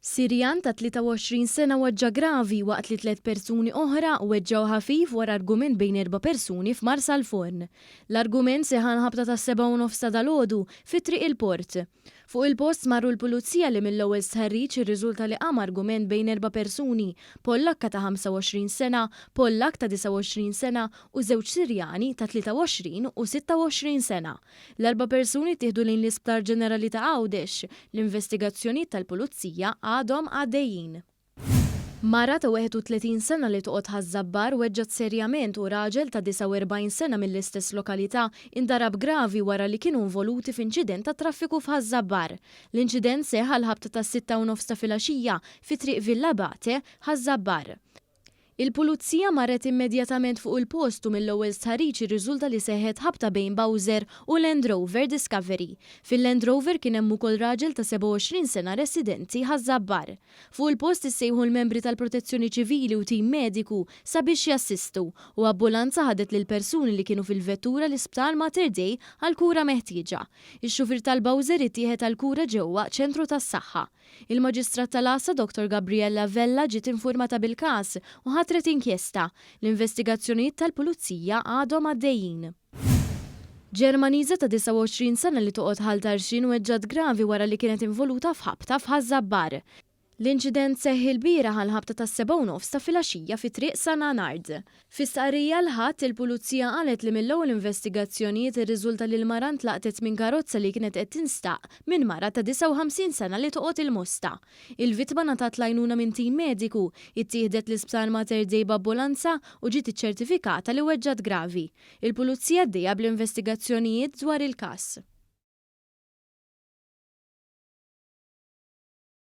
Sirjan ta' 23 sena weġġa' gravi waqt li tlett persuni oħra weġġgħu ħafif wara argument bejn erba' persuni f'Marsalforn. L-argument seħħ għall-ħabta tas-sebgħa u nofs ta' dalgħodu fi Triq il-Port. Fuq il-post marru l-Pulizija li mill-ewwel stħarriġ irriżulta li qam argument bejn erba' persuni, Pollakka ta' 25 sena, Pollakk ta' 29 sena u żewġ Sirjani ta' 23 u 26 sena. L-erba' persuni ttieħdu lejn l-Isptar Ġenerali ta' Għawdex. L-investigazzjonijiet tal-Pulizija għadhom għaddejjin. Mara ta' 31 sena li toqgħod Ħaż-Żabbar weġġgħet serjament u raġel ta' 49 sena mill-istess lokalità indarab gravi wara li kienu involuti f'inċident tat-traffiku f'Ħaż-Żabbar. L-inċident seħħ għall-ħabta tas-sitta u nofs ta' filgħaxija fi Triq Villa Abate, Ħaż-Żabbar. Il-Pulizija marret immedjatament fuq il-post u mill-ewwel stħarriġ irriżulta li seħħet ħabta bejn Bowser u Land Rover Discovery. Fil-Land Rover kien hemm ukoll raġel ta' 27 sena residenti Ħaż-Żabbar. Fuq il-post issejħu l-membri tal-Protezzjoni Ċivili u tim mediku sabiex jassistu u abbulanza ħadet lill-persuni li kienu fil-vettura l-Isptar Mater Dei għall-kura meħtieġa. Ix-xufier tal-Bowser ittieħed għall-kura ġewwa ċentru tas-saħħa. Il-Maġistrat tal-Għassa Dottor Gabriella Vella ġiet infurmata bil-każ u ħatret inkjesta. L-investigazzjonijiet tal-Pulizija għadhom għaddejjin. Ġermaniża ta' 29 sena li toqgħod Ħal Tarxien weġġgħet gravi wara li kienet involuta f'ħabta f'Ħaż-Żabbar. L-inċident seħħ ilbieraħ għall-ħabta tas-sebgħa u nofs ta' filgħaxija fi Triq San Anard. Fi stqarrija l-Ħadd, il-Pulizija qalet li mill-ewwel investigazzjonijiet irriżulta li l-mara ntlaqtet minn karozza li kienet qed tinstaq minn mara ta' 59 sena li toqgħod il-Mosta. Il-vittma ngħatat l-għajnuna minn tim mediku, ittieħdet l-Isptar Mater Dei b'abbulanza u ġiet iċċertifikata li weġġgħet gravi. Il-Pulizija għaddejja bl-investigazzjonijiet dwar il-każ.